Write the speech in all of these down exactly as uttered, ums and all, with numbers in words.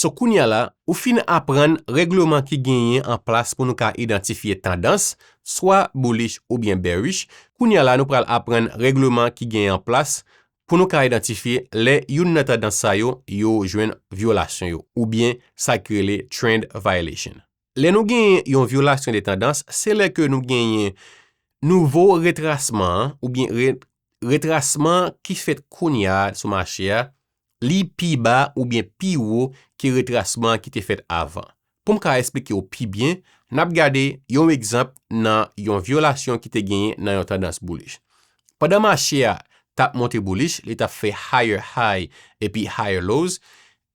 So, kounye a la, ou fin aprann règleman ki genyen an plas pou nou ka idantifye tandans, swa bullish oubyen bearish. Kounye a la, nou pral aprann règleman ki genyen an plas pou nou ka idantifye lè youn nan tandans sa yo, yo jwenn vyolasyon yo, oubyen sa ki rele trend violation. Lè nou genyen yon vyolasyon de tandans, se lè ke nou genyen nouvo retrasman an, oubyen re-, retrasman ki fèt kounye a sou mache a, li pi ba oubyen pi wo ke retrasman ki te fèt avan. Pou m ka eksplike w pi byen, n ap gade yon egzanp nan yon vyolasyon ki te genyen nan yon tandans bullish. Pandan mache a t ap monte bullish, li t ap fè higher high epi higher lows,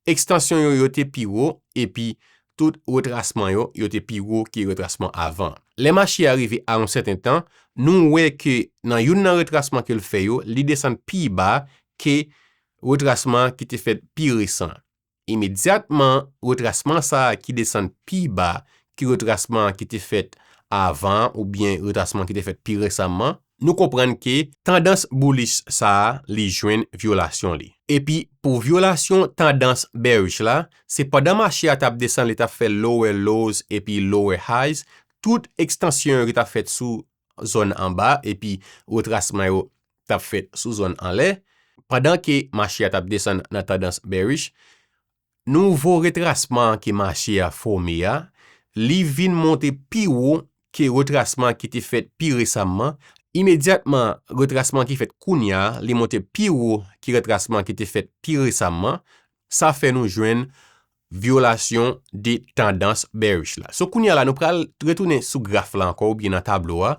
ekstansyon yo, yo te pi wo, epi tout retrasman yo, yo te pi wo ke retrasman avan. Lè mache a rive a yon sèten tan, nou wè ke nan youn nan retrasman ke l fè yo, li desann pi ba ke retrasman ki te fèt pi resan. Imedyatman, retrasman sa a ki desann pi ba ke retrasman ki te fèt avan oubyen retrasman ki te fèt pi resaman, nou konprann ke tandans bullish sa a, li jwenn vyolasyon li. Epi, pou vyolasyon tandans bearish la, se pandan mache a t ap desann, li t ap fè lower lows epi lower highs, tout ekstansyon yo ki t ap fèt sou zòn anba, epi retrasman yo t ap fèt sou zòn anlè. Pandan ke mache a t ap desann nan tandans bearish, nouvo retrasman ke mache a fòme a, li vin monte pi wo ke retrasman ki te fèt pi resaman. Imedyatman, retrasman ki fèt kounye a, li monte pi wo ke retrasman ki te fèt pi resaman. Sa fè nou jwenn vyolasyon de tandans bearish la. So, kounye a la, nou pral retounen sou graf la ankò, oubyen nan tablo a,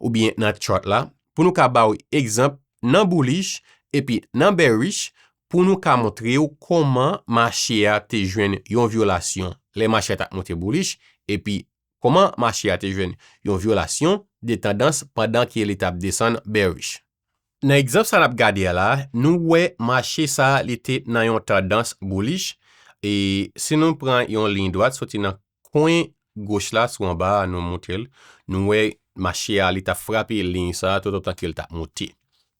oubyen nan chart la, pou nou ka ba w egzanp nan bullish epi nan bearish, pou nou ka montre w kòman mache a te jwenn yon vyolasyon lè mache a t ap monte bullish, epi kòman mache a te jwenn yon vyolasyon de tandans pandan ke li t ap desann bearish. Nan egzanp sa n ap gade a la, nou wè mache sa a, li te nan yon tandans bullish. E si nou pran yon liy dwat soti nan kwen goch la sou anba a, nou monte l, nou wè mache a, li t ap frape liy sa a toutotan ke l t ap monte.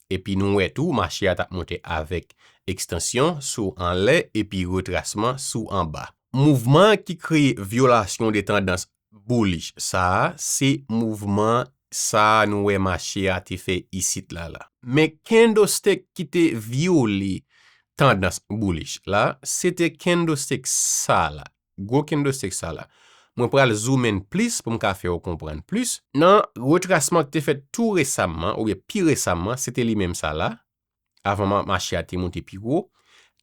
Epi nou wè tou, mache a t ap monte avèk ekstansyon sou anlè epi retrasman sou anba. Mouvman ki kreye vyolasyon de tandans bullish sa a, se mouvman sa a nou wè mache a te fè isit la la. Men candlestick ki te vyole tandans bullish la, se te candlestick sa la. Gwo candlestick sa la. Mwen pral zoom in plis pou m ka fè w konprann plis. Nan retrasman ki te fèt tou resaman, oubyen pi resaman, se te li menm sa la. Avan ma-, mache a te monte pi wo.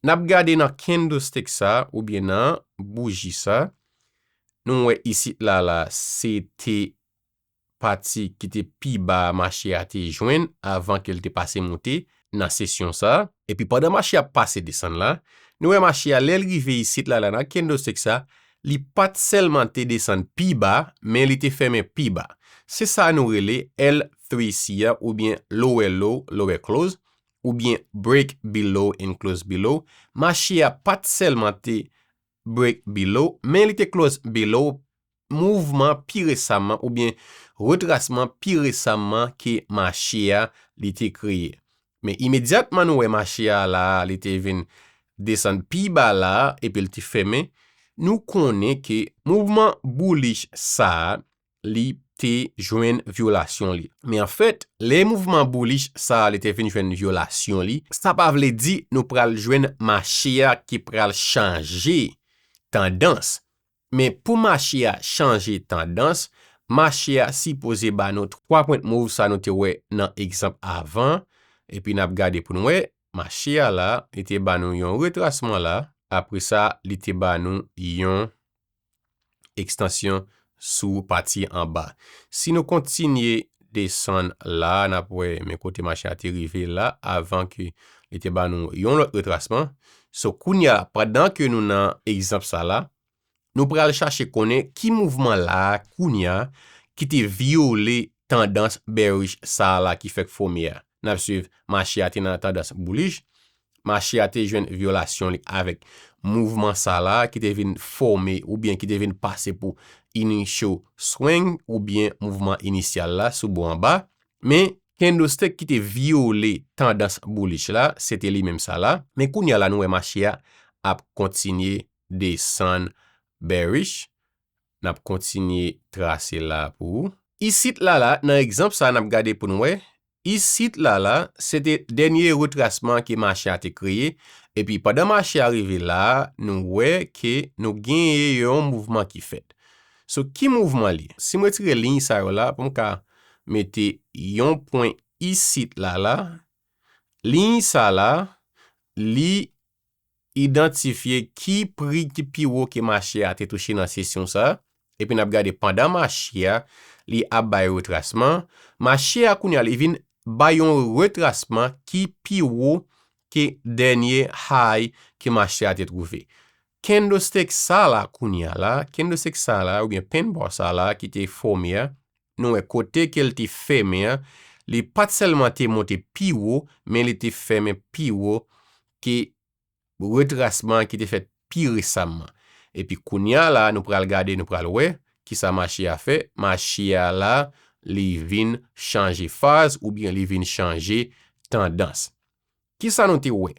N ap gade nan candlestick sa, oubyen nan bouji sa. Nou wè isit la la, se te pati ki te pi ba mache a te jwenn avan ke l te pase monte nan sesyon sa. Epi pandan mache a pase desann la, nou wè mache a lè l rive isit la, la nan candlestick sa, li pa t sèlman te desann pi ba, men li te fèmen pi ba. Se sa nou rele L three C a, oubyen lower low, lower close, oubyen break below and close below. Mache a pa t sèlman te break below, men li te close below mouvman pi resaman oubyen retrasman pi resaman ke mache a li te kreye. Men imedyatman nou wè mache a la, li te vin desann pi ba la, epi l te fèmen, nou konnen ke mouvman bullish sa a, li te jwenn vyolasyon li. Men anfèt, lè mouvman bullish sa a, li te vin jwenn vyolasyon li, sa pa vle di nou pral jwenn mache a ki pral chanje tandans. Men pou mache a chanje tandans, mache a sipoze ba nou twa pwent move sa nou te wè nan egzanp avan, epi n ap gade pou n wè, mache a la, li te ba nou yon retrasman la, apre sa, li te ba nou yon ekstansyon sou pati anba. Si nou kontinye desann la, n ap wè men kote mache a te rive la, avan ke li te ba nou yon lòt retrasman. So, kounye a, pandan ke nou nan egzanp sa la, nou pral chache konnen ki mouvman la a kounye a ki te vyole tandans bearish sa a la ki fèk fòme a. N ap swiv mache a te nan tandans bullish. Mache a te jwenn vyolasyon li avèk mouvman sa la ki te vin fòme oubyen ki te vin pase pou initial swing oubyen mouvman inisyal la sou bò anba. Men candlestick ki te vyole tandans bullish la, se te li menm sa la. Men kounye a la, nou wè mache a ap kontinye desann bearish. N ap kontinye trase la pou ou. Isit la la, nan egzanp sa n ap gade pou n wè, isit la la, se te dènye retrasman ke mache a te kreye, epi pandan mache a rive la, nou wè ke nou genyen yon mouvman ki fèt. So, ki mouvman li? Si m retire liy sa yo la, pou m ka mete yon pwen isit la la, liy sa la, li idantifye ki pri ki pi wo ke mache a te touche nan sesyon sa, epi n ap gade pandan mache a, li ap bay retrasman. Mache a kounye a, li vin bay yon retrasman ki pi wo ke dènye high ke mache a te twouve. Candlestick sa la kounye a la, candlestick sa la, oubyen pin bar sa la ki te fòme a, nou wè kote ke l te fèmen an, li pa t sèlman te monte pi wo, men li te fèmen pi wo ke retrasman ki te fèt pi resamman. Epi kounye a la, nou pral gade, nou pral wè kisa mache a fè. Mache a la, li vin chanje faz oubyen li vin chanje tandans. Kisa nou te wè?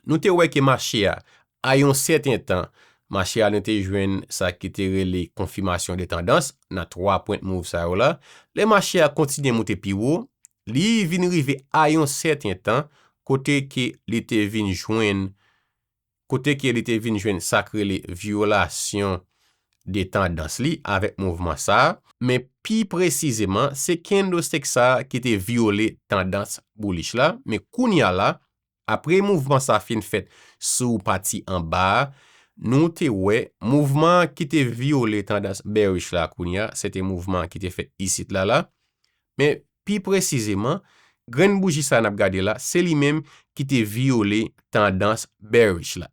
Nou te wè ke mache a, a yon sèten tan, mache a nou te jwenn sa ki te rele konfimasyon de tandans nan twa pwent move sa yo la. Lè mache a kontinye moute pi wo, li vin rive a yon sèten tan kote ke li te vin jwenn, kote ke li te vin jwenn sa k rele vyolasyon de tandans li avèk mouvman sa a, men pi presizeman, se candlestick sa a ki te vyole tandans bullish la, men kounye a la, apre mouvman sa a fin fèt sou pati anba a, nou te wè mouvman ki te vyole tandans bearish la kounye a, se te mouvman ki te fèt isit la la, men pi presizeman, grenn bouji sa a n ap gade la, se li menm ki te vyole tandans bearish la.